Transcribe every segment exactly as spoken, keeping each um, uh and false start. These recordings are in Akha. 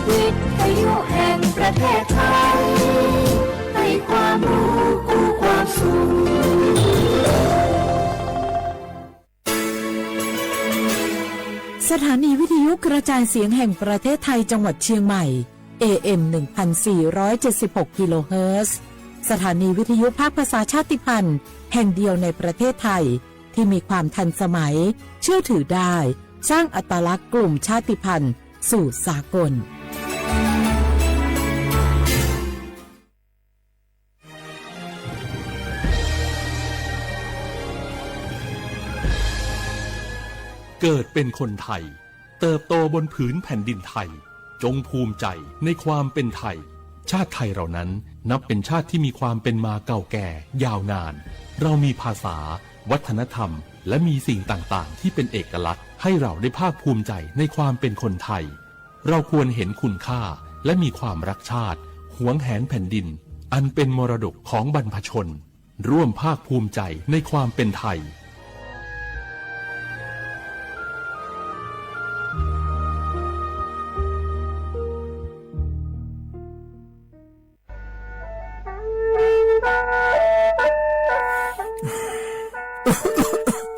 วิทยุแห่งประเทศไทย ให้ความรู้คู่ความสุข สถานีวิทยุกระจายเสียงแห่งประเทศไทยจังหวัดเชียงใหม่ เอเอ็ม หนึ่งพันสี่ร้อยเจ็ดสิบหก กิโลเฮิรตซ์ สถานีวิทยุภาคภาษาชาติพันธุ์แห่งเดียวในประเทศไทย ที่มีความทันสมัย เชื่อถือได้ สร้างอัตลักษณ์กลุ่มชาติพันธุ์สู่สากล เกิดเป็นคนไทย เติบโตบนผืนแผ่นดินไทย จงภูมิใจในความเป็นไทย ชาติไทยเรานั้นนับเป็นชาติที่มีความเป็นมาเก่าแก่ยาวนาน เรามีภาษา วัฒนธรรม และมีสิ่งต่างๆ ที่เป็นเอกลักษณ์ ให้เราได้ภาคภูมิใจในความเป็นคนไทย เราควรเห็นคุณค่า และมีความรักชาติ หวงแหนแผ่นดิน อันเป็นมรดกของบรรพชน ร่วมภาคภูมิใจในความเป็นไทย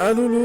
Arlulu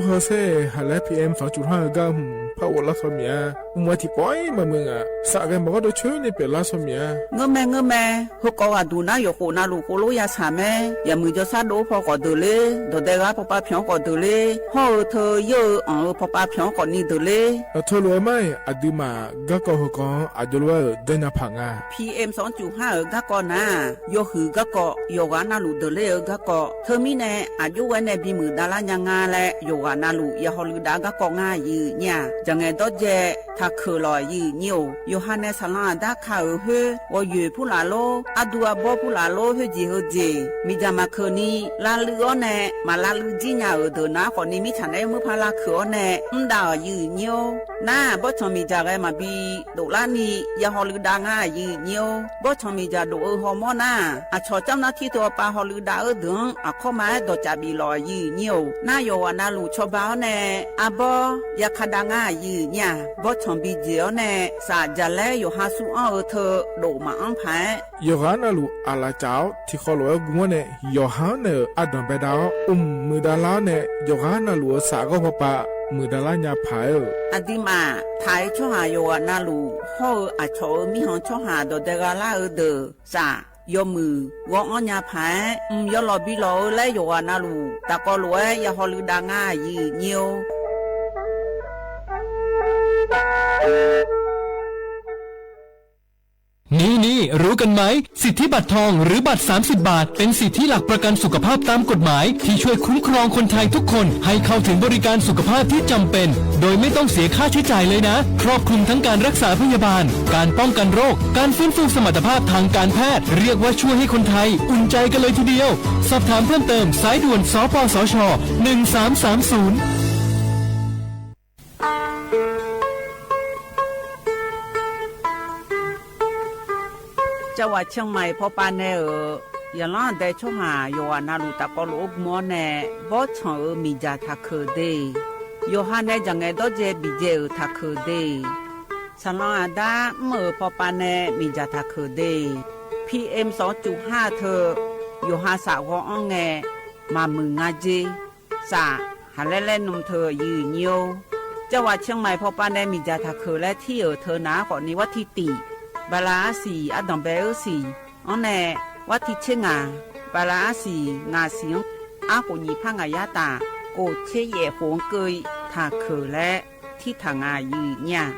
hawsher haq laer P M สองจุดห้า eu gar hmq par ghoflar tawq mir-a. Mq-a tiqpawf-ir maqmuiq ngaq, saf ghae maqgawr dov coer ni pyeuflar tawq mir-a. Ngeurmae ngeurmae, heukawv ghaqduq nar yawqkhof navluf khoerlof yashaq mae. Yaqmuiq jawrshar dov-awr paw khawf deuq ler, dawqdae ghar pawpav pyanq-awr khawf deuq ler, hawr-eu teu yar-eu anq-eu pawpav pyanq-awr khawf ni deuq ler. Aqtawvluf-eu mar-iq aqduimaf garkawv heukawv-anr aqjox lof-aer-euq janrnya paq nga. P M สองจุดห้า eu garkawv nar-aq, yawhuiq garkawv, yawqghaq navluf deuq ler-eu garkawv. Teumirnae aqjox ghae nae bimuiq davlar nya nga laer yawqghaq navluf ya hawluiv dav garkawv ngar aqyuif nyir-aq, jaqngaeq dawrdzae taqkeuq lawq aqyuif nyir-or. Yawqha nae saqlanr aqdar ka-euq khoer, ghawqyoeq purlaf lor, ardu arbawr purlaf lor, khoerjeq heujeq miqdzaq maqkeuq ni lavluiv-awr nae, maq lavluiv jir nya-euq deuq nar khawf ni mirtsaq naeq-aer murpar lavkeuq-awr nae mr dav-euq aqyuif nyir-or. Nar-aq, bawrtsanq miqdzaq ghae maqbi doflar ni ya hawluiv dav ngar aqyuif nyir-or. Bawrtsanq miqdzaq dov-eu hawmawr nar-aq, aqcawq camr nar tir teu-awr pav hawluiv dav-eu deuq-anr aqkawr ma-aer dawqcaf bif lawq aqyuif nyir-or. Nar yawqghaq navluf cawba-awr nae arbawr ya ka dav ngar aqyuif nyir-aq, bawrtsanq bijeq-awr nae saf jaqlaer yawqha sur anr-eu teu dof maqanr paq-aer, yawqghaq navluf aqlaf caf-awr tiqkhawf lof-aer gu-awr nae, yawqha-anr naeq-euq ardanq baedav-awr, mq muiqdav lar-awr nae, yawqghaq navluf-eu saf ghawr pawpav muiqdav lar nya paq-aer-euq. Aqduimaf taq-aer tsawrhaq yawqghaq navluf hawr-eu aqcawq-euq mirkhanq tsawrhaq dawqdae gha lar-eu deuq saf yawmuiq ghawr-anr nya paq-aer, mq yawlawq bi lawq-eu laer yawqghaq navluf tafkawv lof-aer ya hawluiv dav ngar aqyuif nyir-or. นี่ๆ รู้กันไหม สิทธิบัตรทอง หรือบัตร สามสิบ บาท เป็นสิทธิหลักประกันสุขภาพตามกฎหมาย ที่ช่วยคุ้มครองคนไทยทุกคน ให้เข้าถึงบริการสุขภาพที่จำเป็น โดยไม่ต้องเสียค่าใช้จ่ายเลยนะ ครอบคลุมทั้งการรักษาพยาบาล การป้องกันโรค การฟื้นฟูสมรรถภาพทางการแพทย์ เรียกว่าช่วยให้คนไทยอุ่นใจกันเลยทีเดียว สอบถามเพิ่มเติม สายด่วน สปสช หนึ่งสามสามศูนย์ Cawqghaq Ciangmaiq pawpav nae-euq zaqlanr aqdae tsawrhaq yawqghaq navluf tafkawv lof-aer gm-awr nae, bawrtsanq-euq miqdzaq taqkeuq de, yawqha nae jaqngaeq dawrdzae biqdzae-euq taqkeuq de, saqlanr aqdar mr-euq pawpav nae miqdzaq taqkeuq de, P M สองจุดห้า teu yawqha saf ghawr-anr ngae maqmuiq nga jer. Saf haqlaer laer nm teu aqyuif nyir-or. Cawqghaq Ciangmaiq pawpav nae miqdzaq taqkeuq laer tir-euq teu nar-aq khawfni, warti tiq bala arsiq ardanq bae-eu siq-anr nae, warti tser ngaq bala arsiq ngaq siq-anr, arkhof nyiq par ngaq yar taf, khof tser yaef khof-anr keuv-i taqkeuq laer tirtaq nga aqyuif nyir-aq.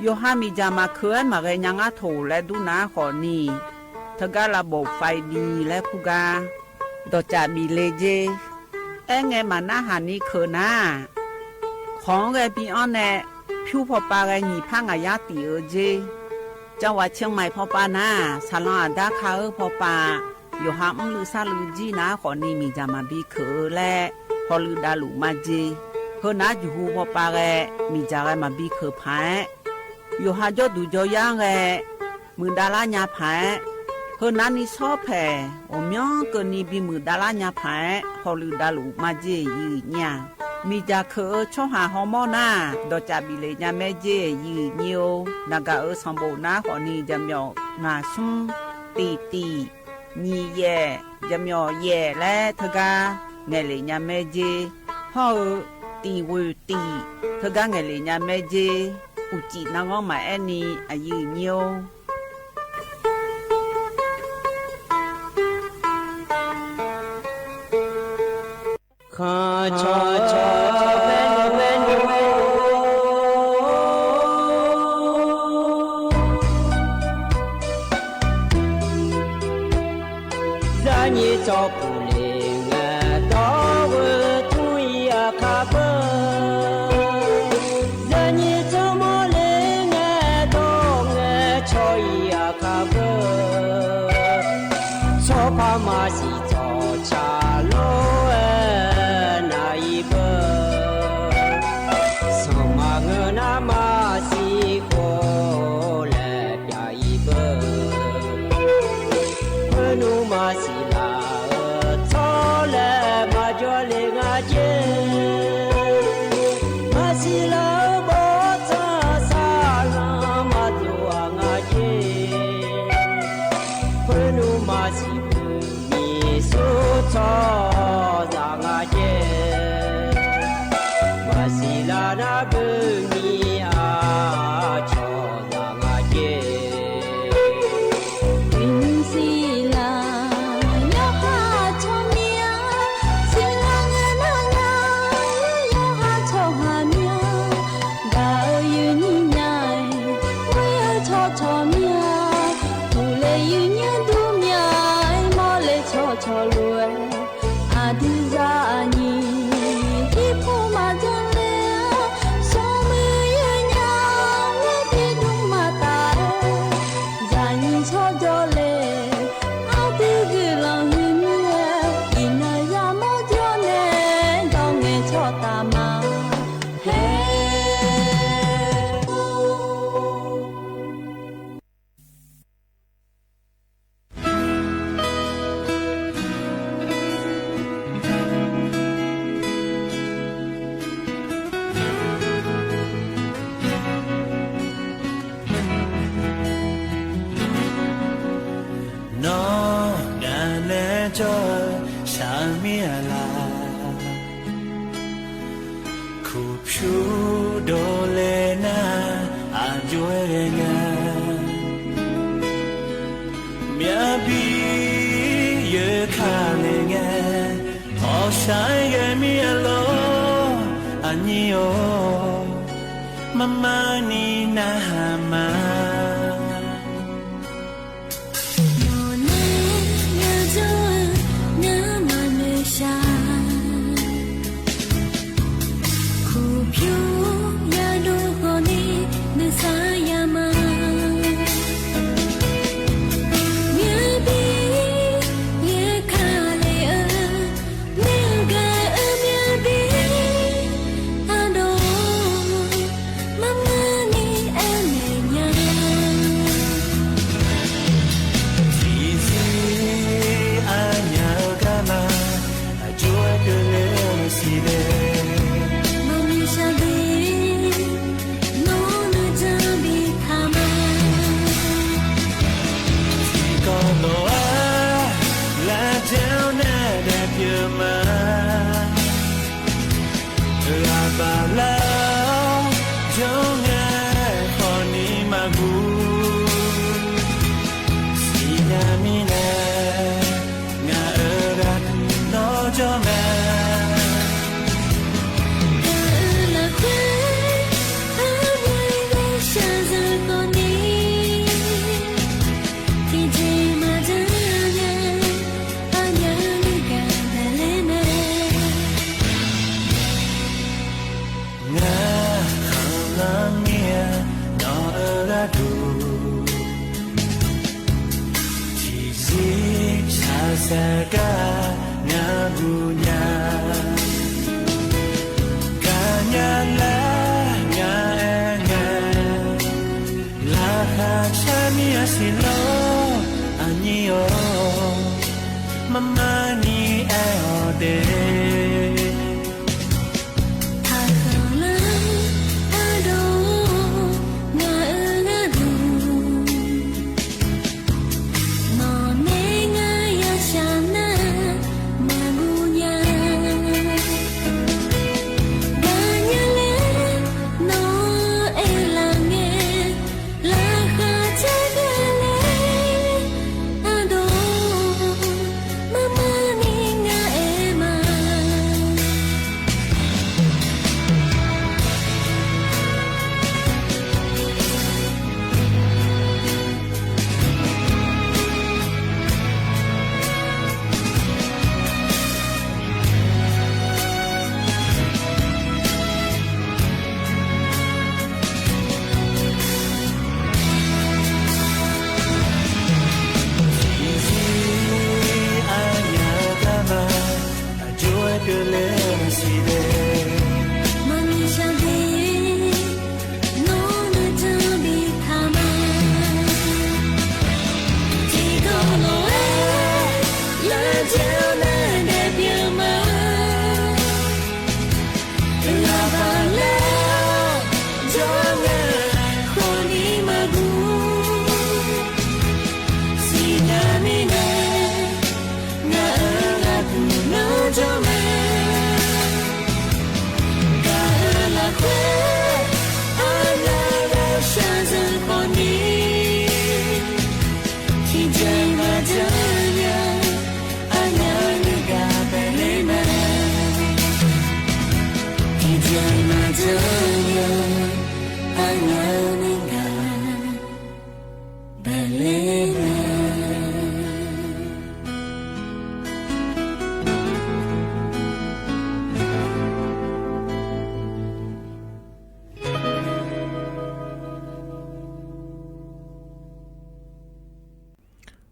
Yawqha miqdzaq maqkeuv-aer maqghae nya ngar toq laer dur nar-aq khawfni, teugar lavbof faiv bi laer kur gar dawqcaf bif le jer. Aerngae maqnarhaq ni keuq nar-aq, khawq-anr ghae bi-anr nae pyur pawpav ghae nyiq par ngaq yar tif-eu jer. Cawqghaq Ciangmaiq pawpav nar-aq, saqlanr aqdar ka-eu pawpav yawqha mrluiv sarluiv jir nar-aq khawfni miqdzaq maqbi keuq-eu laer hawluiv davluf majeq. Heunar jeqhu pawpav ghae miqdzaq ghae maqbi keuq paq-aer, yawqha jawrduq jawryar-anr ghae muiqdav lar nya paq-aer, heunar ni shawr paeq ghawqmyanr keuvni bimuiq dav lar nya paq-aer hawluiv davluf majeq aqyuif nyir-aq. Miqdzaq keuq-eu tsawrhaq hawmawr nar, dawqcaf bif lef nya maer jer. Yiq nyi-or, naqgaq-euq sanqbof nar khawfni jaqmyawf ngaq smr, tiq tiq, nyiq yaef, jaqmyawf yaef laer teugar ngaeqlef nya maer jer. Hawr-eu tiq ghoeq tiq teugar ngaeqlef nya maer jer. Uqcif narghanr maqaer ni aqyuif nyir-or. Khanqcawq cawq cawq baer nymr baer nymr-or. Zaqnyiq tsawrpuq le ngae dawr-eu tur-ir aqkar beu. Zaqnyiq tsawrmawr le ngae dawr ngae caw-ir aqkar beu. Tsawrpar maqsiq tsawrca lor-aer nar-ir beu. Sanqma ngeur nar maqsiq khof laer pyav-ir beu. Khoernmr maqsiq laf-eu tsawrlaeq maqjawr le nga jer. Maqsiq laf-eu bawrtsanq saqlanq maqdov-aq nga jer. Khoernmr maqsiq beu miqsur tsawrhaqzaq nga jer. Maqsiq laf nar beu nyi-a cawqzaq nga jer. Uiqnymr siq laf yawqha tsawrmyanr, siq laf ngae nar nar yawqha tsawrhaq myanr. Gaq-eu yuifnyir nya-aer, ghoer-eu tsawrcawq myanr, uqle yuifnyir dur myanr-aer, mawrle tsawrcawq lof-aer, aqdui zaqnyiq irpov maqjanr le-a, smrmuiq yawnya-aer tiqdmr maqtaf-aer, zaqnyiq tsawrjawr le, aqdui guiqlanq huiqmur-aer, iqnan yamawr jawr nae, dawr ngae tsawrtaf ma. Haer. Nawr ngaq nae jawr-eu shaqmir-aq laq, kuqpyur dovle nar aqjox-aer ghae nga. Myavbi yoeq kale ngae, hawqshaq-aer ghae mir-a lor, aqnyir-or, marmar ni narhaq ma. Nawqnae yajawr-eu ngar maqnoeq shaq. Kuqpyur yadov khawf ni nuisar ya ma. Myavbi yaer kale-eu, nae-eu gaq-eu myavbi ardov, marmar ni aernaeq nya. Tiqzir aqnyaf-eu garma, aqjox-aer keuvle-eu siqle. Maqmiq shaqdui, nawr nuijan biftaq ma. Tiqkawv lof-aer lavjaer-awr nae daepyeuf ma. Ghaq baq lar-awr jawr ngae khawf ni maqguv. Siqnya mirnae ngaq-euq ghaq nawr jawr mae. Gaq-eu lafkhoer arghoe ghae shaqzanq khawf ni, tiqjeq maqjanr nya, aqnyaf nuigaq daqler mae. Ngar khanqlanr mir-a nawq-euq gharduq, tiqzir shaqsaef gar ngar guv nya. Gaqnya lar ngar aer nga, laqkhaq car mir-a siq lor, aqnyir-or, marmar ni aer-awq de.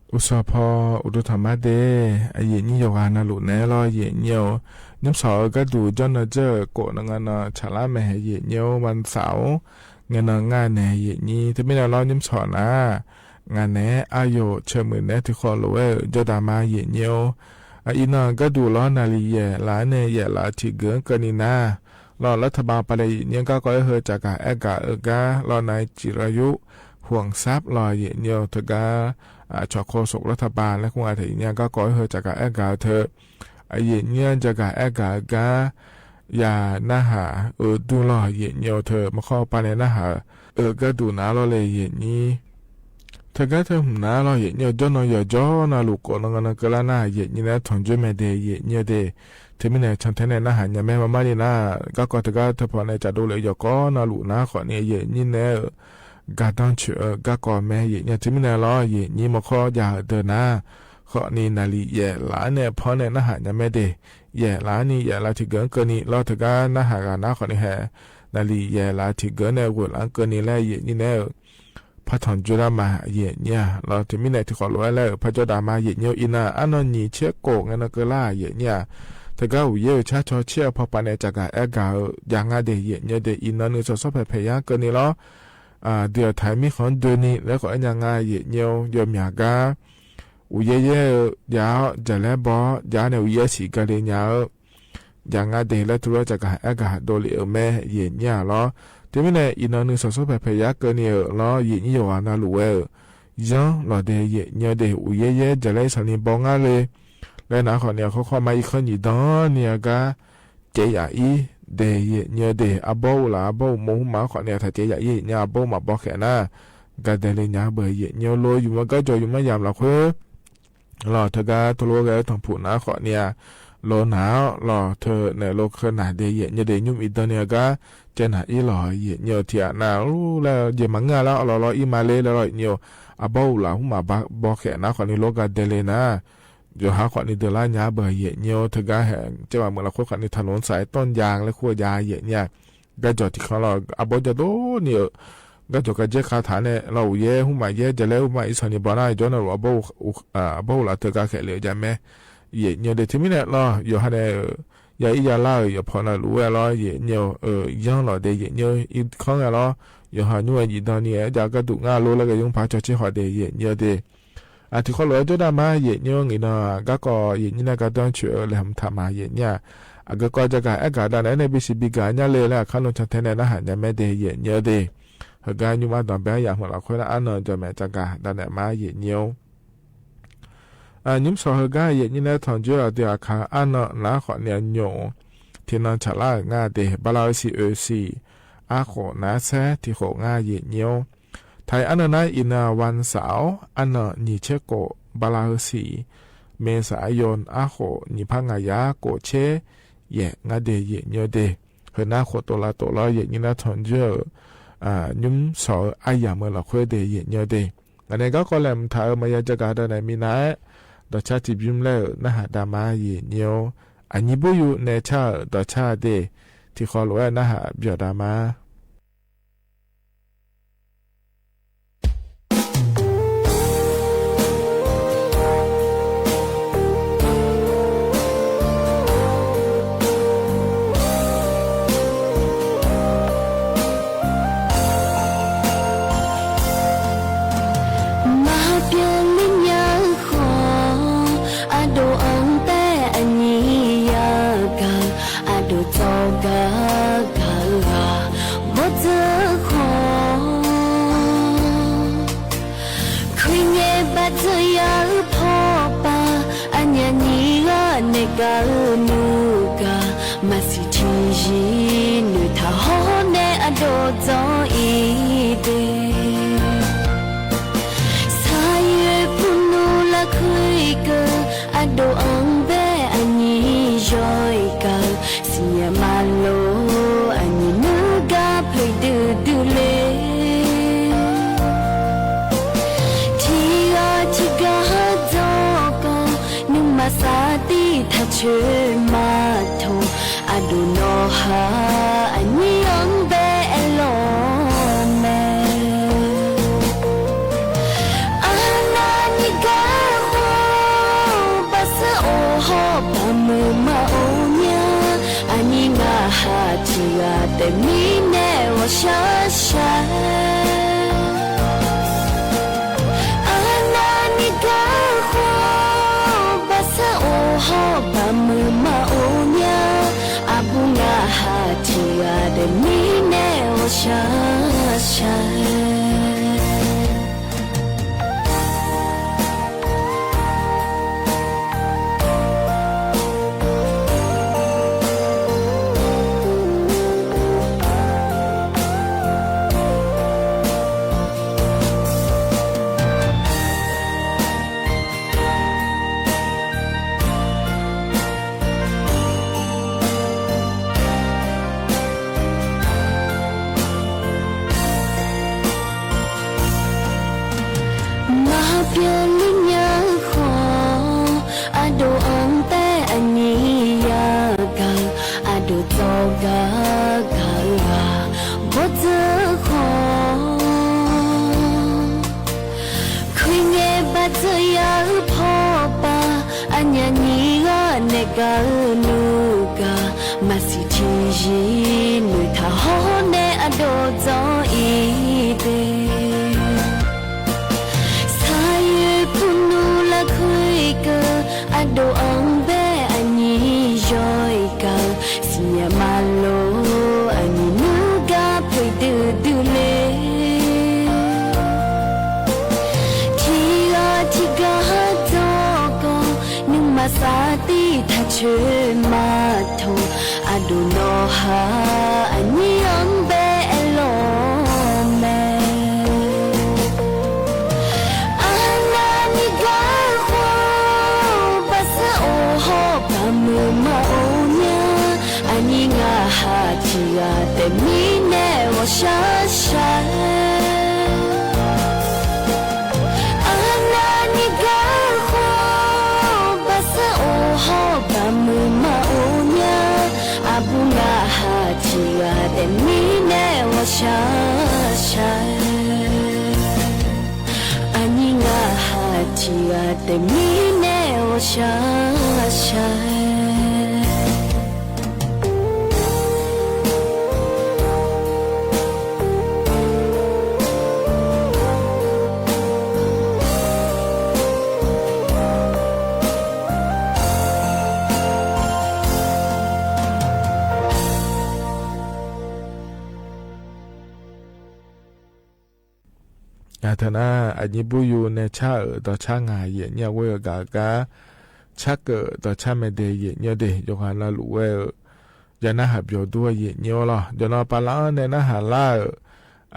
Uqsawq paw uqduq tanqma de, aqyuif nyir yawqghaq navluf naeq-aer lawr, aqyuif nyir-or. Nymrshawq-eu gharduq jawrnan dzeur-euq khof nan nga nan tsaqlar mae, aqyuif nyir-or. Mansaf-or, ngaenan ngar nae aqyuif nyir. Teumirnae lawr, nymrshawq nar-aq, ngaq naeq-aer aqyawf caemuiq naeq-aer tiqkhawf lof-aer-euq jawrda ma, aqyuif nyir-or. Iqnan gharduq lawr, naqliq yaef laf-aer nae yaef laf-eu tiqgeuf-anr keuvni nar, lawr, lartaba pavle aqyuif nyir garkawv-aer heu tsafgaq aergaq-eu gar lawr, naqciq lavyur hoqsar lawr, aqyuif nyir-or. Teugar cawqkawr sof lartaba laer kur nga taef, aqyuif nyir garkawv-aer heu tsafgaq aergaq-eu teu, aqyuif nyir-anr jagaq aergaq-eu gar ya narhaq-eu dur lawr, aqyuif nyir-or. Teu maqkhawr pavle narhaq-euq gharduq nar lawr le, aqyuif nyir. Teugar teu hmq nar lawr, aqyuif nyir-or, jawrnan yawqjawr navluf khof nan nga nan keuvlar nar, aqyuif nyir nae-aer tanqjoer mae de, aqyuif nyir-or de. Teumirnae cantae nae narhaq nya mae, marmarni nar, garkawv teugar teu paw nae tsafdov lef-eu yawqkawr navluf nar khawfni, aqyuif nyir nae-euq gardanr coeq-eu garkawv mae, aqyuif nyir. Teumirnae lawr, aqyuif nyir maqkhawr jav-euq deuq nar khawfni, naqliq yaef laf-aer nae paw nae narhaq nya mae de. Yaef laf-aer ni yaef laf tiqgeuf-anr keuvni lawr, teugar narhaq ghaq nar khawfni hae, naqliq yaef laf tiqgeuf nae ghoeq laf-anr keuvni laer, aqyuif nyir nae-euq par tanqjoer lar ma, aqyuif nyir-aq. Lawr, teumirnae tiqkhawf lof-aer laer-euq par jawrda ma, aqyuif nyir-or. Iqnan arnan nyiq tser khof ngae nan keuvlar, aqyuif nyir-aq. Teugar uqyaer-euq car caw caer-eu paw pavnae tsafgaq aergaq-eu jav nga de, aqyuif nyir-or de. Iqnan nuisawq sawr paeq paeq yar-anr keuvni lawr, dui-awq taq-aer mirkhanq-anr doeni laer khawf-aer nya nga, aqyuif nyir-or. Yawmyaq gar uqyaer yaer-eu jav-awr, jaqlaer baw-awr jav-awr nae uqyaer siq gale nya-eu jav nga de laer teulof-aer tsafgaq aergaq dovlef-euq mae, aqyuif nyir-aq lawr. Teumirnae iqnan nuisawq sawr paeq paeq yar keuvni-euq lawr, aqyuif nyir yawqghaq navluf ghae-euq yanr lawq de, aqyuif nyir-or de. Uqyaer yaer jaqlaer sanqni baw ngar le laer nar khawfni, aqkhawr khawr ma irkanr nyiq danni-eu gar caev yaf-ir de, aqyuif nyir-or de. Arbawr uvlaf arbawr uqmov hmqmaq-anr khawfni aqtaq caev yaf-ir, aqyuif nyir-or. Arbawr maqbaw khaeq nar, gadae le nya-eu beuq, aqyuif nyir-or. Lor yumq-eu garjawq yumq-anr yamq lafkhoer lawr, teugar teulof-aer ghae-eu tanqpuq nar khawfni-aq, lor naq-awr lawr, teunaeq lor keuv naq de, aqyuif nyir-or de. Nymr iqdanni-eu gar caev naq-ir lawq, aqyuif nyir-or. Tiqghaq nav-awr laer jeq maqngeur-a lar, lawr lawr ir ma le laer lawr, aqyuif nyir-or. Arbawr uvlaf hmqmaq baw khaeq nar khawfni lor gadae le nar, yawqha khawfni deuq lar nya-eu beuq, aqyuif nyir-or. Teugar haeq caev maqmuiq lafkhoer khawfni taqnoq saf-aer tawrjav laer kur-eu jav, aqyuif nyir-aq. Garjawq tiqkanq lawr, arbawr jadov ni-euq garjawq gardzer kha taq nae lawr, uqyaer hmqmaq yaer jaqlaer hmqmaq irsanqni baw nar, jawr navluf arbawr uvlaf teugar khaeq le-eu jav mae, aqyuif nyir-or de. Teumirnae lawr, yawqha nae-euq ya ir ya lar-euq yawqpaw navluf-aer lawr, aqyuif nyir-or, yanr lawq de, aqyuif nyir-or. Irkanr ghae lawr, yawqha nymr-aer nyiq danni-aer jav garduq ngar lor laer ghae nymr paq cawtser haw de, aqyuif nyir-or de. Aq, tiqkhawv lof-aer jawrda ma, aqyuif nyir-or. Ngir nan garkawv aqyuif nyir nae gardanr coeq-eu laeqhmq taq ma, aqyuif nyir-aq. Aqgeu kawv jagaq aergaq davnaeq-aer nae bisiq bigaq nyar le laer aqkar nan cantae nae narhaq nya mae de, aqyuif nyir-or de. Heugar nymr ardanqbae-anr yamq lafkhoer nar, arnan jawqmaeq tsafgaq davnaeq ma, aqyuif nyir-or. Nymr shawq heugar aqyuif nyir nae tanqjoer-aq de, aqkaq arnan nar khawfni aqnyoq tiqnan tsaqlar-euq ngar de. Bala-eu siq oeq siq arkhof nar saer tiq khof ngar, aqyuif nyir-or. Taq-iq arnan nar iqnan-aq, วันเสาร์-awr, arnan nyiq caer khof, bala-eu siq เมษายน arkhof nyiq par ngaq yar khof caer yaef ngar de, aqyuif nyir-or de. Heu nar khof tov lav tov lawr, aqyuif nyir nar tanqjoer-euq nymr shawq-eu aryamq-eu lafkhoer de, aqyuif nyir-or de. Ngaq nae garkawv laeqhmq taq-euq maqya jagaq davnaeq minav-aer, dawqcar tiqbymr laer-euq narhaq dav ma, aqyuif nyir-or. Aqnyir buryu nae car-euq dawqcar de, tiqkhawv lof-aer narhaq byawq dav ma. Maqbyan ler nya-eu khawf, ardov-anr taef aqnyir yagaq-eu, ardov tsawrgaq gaq-eu ghaq mawr dzeur khawf, Khoerngae baqdzeur ya-eu pawpav, aqnyaf nyir ghaq naeq gaq-eu nuigaq, maqsiq tiqzir noeqtaq hawr nae ardov dzawr-ir de. Saqyoeq purnmr lafkhoer keuv, ardov-anr bae aqnyir yaw-ir gaq-eu, siqnya maqloq aqnyir nuigar poeqdui dui le. Tiqghaq tiqghaq dzawrkawv, nuima safdir taq coeq maqtoq, ardov nawqha aqnyir-anr bae aerlawq mae. Arnavni gar hawr baqmuiq maqor nya. Aqnyir ngaq haq tiq ghaq taef mirnae ghawqshaq shaq-aer. Arnavni garkhaw baqsar of hawr baqmuiq maqor nya. Aqbur ngaq haq tiq ghaq taef mirnae ghawqshaq shaq-aer. Maqbyan luf nya khawf, ardov-anr taef aqnyir yagaq-eu, ardov tsawrgar gaq-eu ghaq bawrdzeur khawf, khoerngae baqdzeur ya-eu pawpav, aqnyaf nyir ghaq naeq gaq-eu nuigaq, maqsiq tiqzir noeqtaq hawr nae ardov dzawr-ir de. Saqyoeq purnmr lafkhoer keuv, ardov-anr bae aqnyir yaw-ir gaq-eu, siqnya maqlof aqnyir nuigar poeqdui dui le. Tiqghaq tiqghaq dawrgawv, nuima safdir taq coer maqtoq, ardov nawhaq aqnyir-anr bae aerlawq mae. Arnavni garkhaw baqsar of hawr baqmuiq maqor nya. Aqnyir ngaq haq tiq ghaq taef mirnae ghawqshaq shaq-aer. Arnavni garkhaw baqsar of hawr baqmuiq maqor nya. Aqbur ngaq haq tiq ghaq taef mirnae ghawqshaq shaq-aer. Aqnyir ngaq haq tiq ghaq taef mirnae ghawqshaq shaq-aer. Nar teunar aqnyir buryu nae car-euq dawqcar ngaq yaeqnyir-a ghoer-eu gaq-eu gar, carkeuv dawqcar mae de yaeqnyir-a de. Yawqghaq navluf ghae-euq ya narhaq byawq dur-a yaeqnyir-awr lawr, jawqnan pavlar-anr nae narhaq lar-euq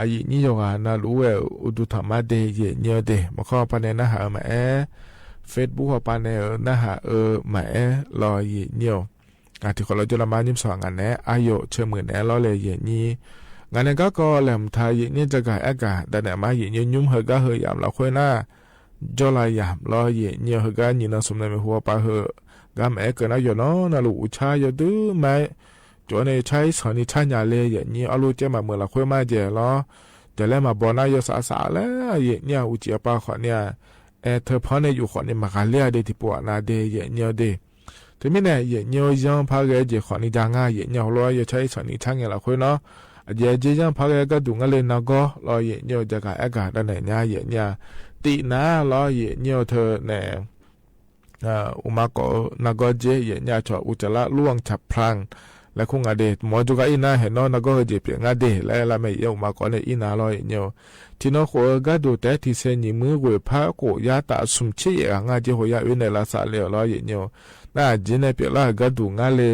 aqyuif nyir yawqghaq navluf ghae-euq uqduq tanqma de yaeqnyir-a de. Maqkawr hawpav nae narhaq-eu maqaer, Facebook hawpav nae-euq narhaq-eu maqaer lawr yaeqnyir-awq. Tiqkhawf lawr jawrlaf mar nyir sawq ngaq naeq-aer aqyawf caemuiq naeq-aer lawr le yaeqnyir. Ngaq nae garkawv laeqhmq taq yaeqnyir jagaq aergaq daqnaeq ma yaeqnyir nymr heugar heu yamq lafkhoer nar, jawrlaf yamq lawr yaeqnyir-awq. Heugar nyiq nan smq nan maeqhu hawpav heu gar maqaer keuv nar, yawqnan navluf uqcar yawdui ma-aer cawv-awr nae car-ir sanq ni car nya le yaeqnyir. Arluf caev maqmeuq lafkhoer ma jaeq lawr, jaqlaer maqbaw nar yawsaf saf laer yaeqnyir-aq uqcif aqpav khawfni-aq, aerteu panr nae yuf khawfni maqghaqler-a de tiqpov aqnav de yaeqnyir-awr de. Teumirnae yaeqnyir-awr yanr par ghae-eu jeq khawfni ja ngar yaeqnyir hawluf-aer yawcar-ir sanq ni car ngae lafkhoer nawr, aqjeq-aer jer yanr par ghae-eu gharduq ngar le nargawr lawr yaeqnyir-awq. Jagaq aergaq daqnaeq nya yaeqnyir-a. Tif nar lawr yaeqnyir-awq teunae uqma kawf-eu nargawr jer yaeqnyir-a cawq uqcaf lar lur-anr caq plan laer kur nga de. Mawr jawrgar ir nar haeq nawr nargawr heu jeq pyeuf ngar de laer lar mae yaeqnyir-awq. Uqma kawf nae ir nar lawr yaeqnyir-awq. Tiqnan khof-eu gharduq taef-aer tiqsaeq nyiq muir ghoeq par khof yar taf smq tser yaef ghaq ngar jer haw yar oe nae lavsav le-awq lawr yaeqnyir-awq. Nar aqjeq nae pyeuflar-euq gharduq ngar le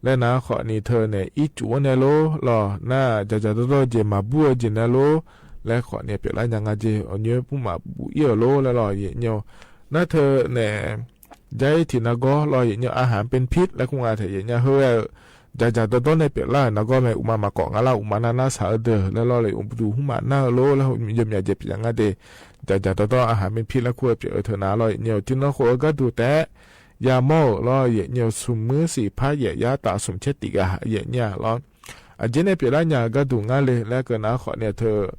laer nar khawfni teunae ircuf-anr nae lor lawr, nar jaqjaq dawrdawr-eu jeq maqbur-eu jeq nae lor laer khawfni pyeuflar nya nga jer. Awqnyoer pur maqbuf ir-euq lor laer lawr yaeqnyir-awq. Nar teunae jar-ir tiq nargawr lawr yaeqnyir-awq. Arhaq-anr benefit laer kur nga taef yaeqnyir-a. Heu ghae-eu jaqjaq dawrdawr nae pyeuflar-euq nargawr mae. Uqma maqkawf ngar lar uqma nar nar saq-eu deuq laer lawr le uqduq hmr maf nar-eu lor laer yawmyaq jeq pyeuf nya ngar de. Jaqjaq dawrdawr arhaq benefit laer kur-eu pyeuf-eu teunav lawr yaeqnyir-awq. Tiqnan khof-eu gharduq taef-aer yamawr-euq lawr yaeqnyir-awq. Smq muir siq par yaef yar taf smq tser tif ghaq yaeqnyir-a lawr. Aqjeq nae pyeuflar nya-euq gharduq ngar le laer keuv nar khawfni teu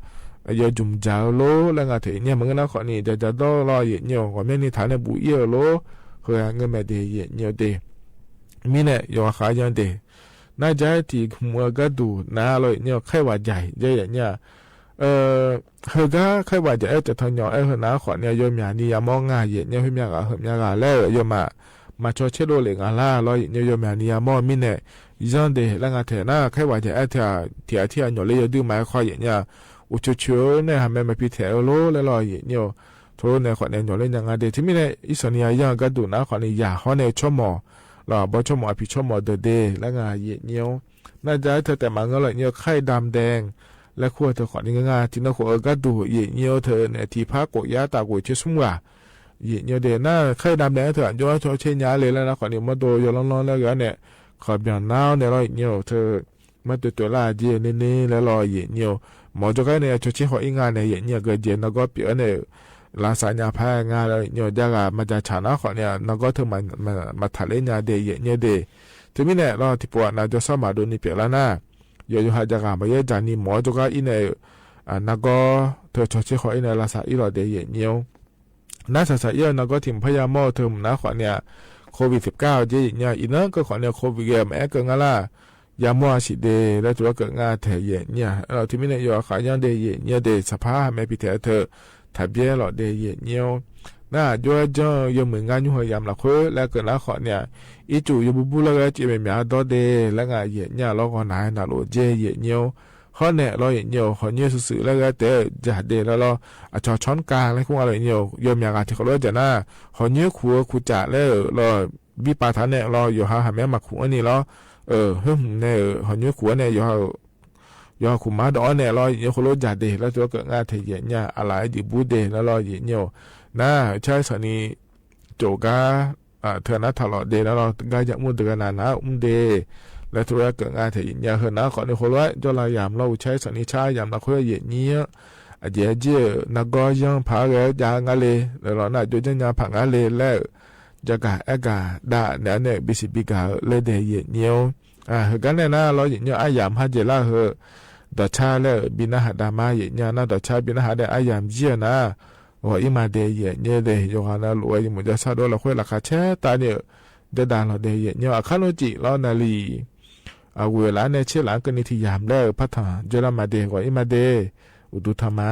aqyawf jmq dzaq-eu lor laer nga taef yaeqnyir-a. Maqngeur nar khawfni jaqjaq dawr-eu lawr yaeqnyir-awq. Ghawqmyanr ni taq nae buf ir-euq lor heu-aq ngeur mae de yaeqnyi-eu de. Mirnae yawqha khav yan de. Nar jar-aer tiq hmq-eu gharduq nar lawr yaeqnyi-eu khaer ghaq jaq-iq jaer yaeqnyi-aq, heugar khaer ghaq jaq-aer taeqtanq nyawq-aer heu nar khawf ni yawmyaq ni yamawr nga yaeqnyi-eu khoermyav ghaq heumyav ghaq laer-euq yawmaf maqcaw caerdov lef nga lar lawr yaeqnyi-eu yawmyaq ni yamawr-eu mirnae yanr de laer nga taeq nar khaer ghaq jaq-aer teu-aq tiq ghaq tir ghaq nyawq ler yawduir maqaer khawf yaeqnyi-aq uqcoeq coeq-eu nae haqmae maqpi taeq-eu lor laer lawr yaeqnyi-eu teulof nae khawf nae nyawq ler nya nga de. Teumirnae irsaq ni yayanr-eu gharduq nar khawf ni yaq hawr nae tsawrmawq lawr aqbawr tsawrmawq aqpiq tsawrmawq deuq de laer nga yaeqnyi-awr nar jar-aer teu taef maqngeur lawr yaeqnyi-eu khaer damdae laer kur-eu teu khawf ni ngeur nga tiqnan khof-eu gharduq yaeqnyi-eu teu nae tiqpar khof yar taf ghof tser smr ghaq yaeqnyi-eu de nar khaer damdae-anr teu aqjox-aer cawtser nya le laer nar khawf ni mawrdo yawlanr lanr laer ghae-awr nae kawq byanq nar-awr nae lawr yaeqnyi-eu teu martoeq toeq lar jeq ner ner laer lawr yaeqnyi-eu mawq jawrgar nae cawtser haw-ir nga nae yaeqnyi-eu geujeq nargawr pyeuf-awr nae lavsav nya par nga laer yaeqnyi-eu jar ghaq maqjaq tsaq nar khawf ni nargawr teu maqtaq ler nya de yaeqnyi-eu de. Teumirnae lawr tiqpov-aq nav jawrshawr maqdov ni pyeuflar nar yawqyawqha jav ghaq maqyaer dzaq ni mawq-awr jawrgar ir nae-euq nargawr teu cawtser haw-ir nae lavsav ir lawq de yaeqnyi-awr nar saqsaq ir-eu nargawr tiq mq parya mawr-eu teu mq nar khawf ni-aq, covid tiqkar-awq jeq yaeqnyi-aq iqnan keuv khawf ni-aq covid ghae maqaer keuv nga lar. Yamawr-a siq de laer tov-aer keuv nga taeq yaeqnyi-aq, aerlawq teumirnae yawqha khav yanr de yaeqnyi-eu de saqpar haqmae pi taeq-eu teu taqbyaer lawq de yaeqnyi-awr nar aqjox-aer janr-eu yawmuiq ngar nymr heu yamq lafkhoer laer keuv nar khawf ni-aq, ircuf yawbur bur laer ghae-aer cif maeq myaq-a dawr de laer nga yaeqnyi-aq lawr ghawqnaq-aer naqlof jae yaeqnyi-awr hawr nae lawr yaeqnyi-eu hawqnymr-eu suqsuq laer ghae taef-aer jaq de laer lawr. Aqcawq tsawrmyanr ka laer kur nga lawr yaeqnyi-eu yawmyaq ghaq tiqkawv lof-aer jaq nar hawqnymr kuq-eu kuqcaf laer-euq lawr birpav taq nae lawr yawqha haqmae-anr maqkuq-anr ni lawr heuhmq nae-euq hawqnymr kuq-awr nae yawqha kuq mar dawv-awr nae lawr yaeqnyi khoerlof jaq de laer tov-aer keuv nga taeq yaeqnyi-aq aqlaf-aer jeq bur de laer lawr yaeqnyi-eu nar car-aer saqni cof gar teu nar taq lawq de laer lawr gar yamr deuq ghae nav nar mr de laer tov-aer keuv nga taeq yaeqnyi-aq heu nar khawf ni khoerlof-aer jawrlav yamq lawr uqcar-aer saqni car yamq lafkhoer yaeqnyi-anr aqjeq-aer jir-euq nargawr yanr paq-aer ghae-aer jav-eu ngar le laer lawr nar aqjox janrnya paq ngar le laer-euq jagaq aergaq dav naeq-aer nae-euq bisiq bigaq-eu laer daeq yaeqnyi-awr heugar nae nar lawr yaeqnyi-eu aryamq ha jeq lar-eu heu dawqcar laer-euq bi narhaq dav ma yaeqnyi-a nar dawqcar bi narhaq dav aryamq jir-eu nar ghawq-ir ma de yaeqnyi de yawqghaq na lof-aer yawmuiq jawrsar dov lafkhoer laqkhaq caer tavni-euq jadav lawq de yaeqnyi-awr aqkar nmr cif lawr naqliq aqghoeq laf-anr nae tser laf-anr keuvni tiq yamq laer-euq partanq dzoerlar ma de ghawq-ir ma de uqduq tanq ma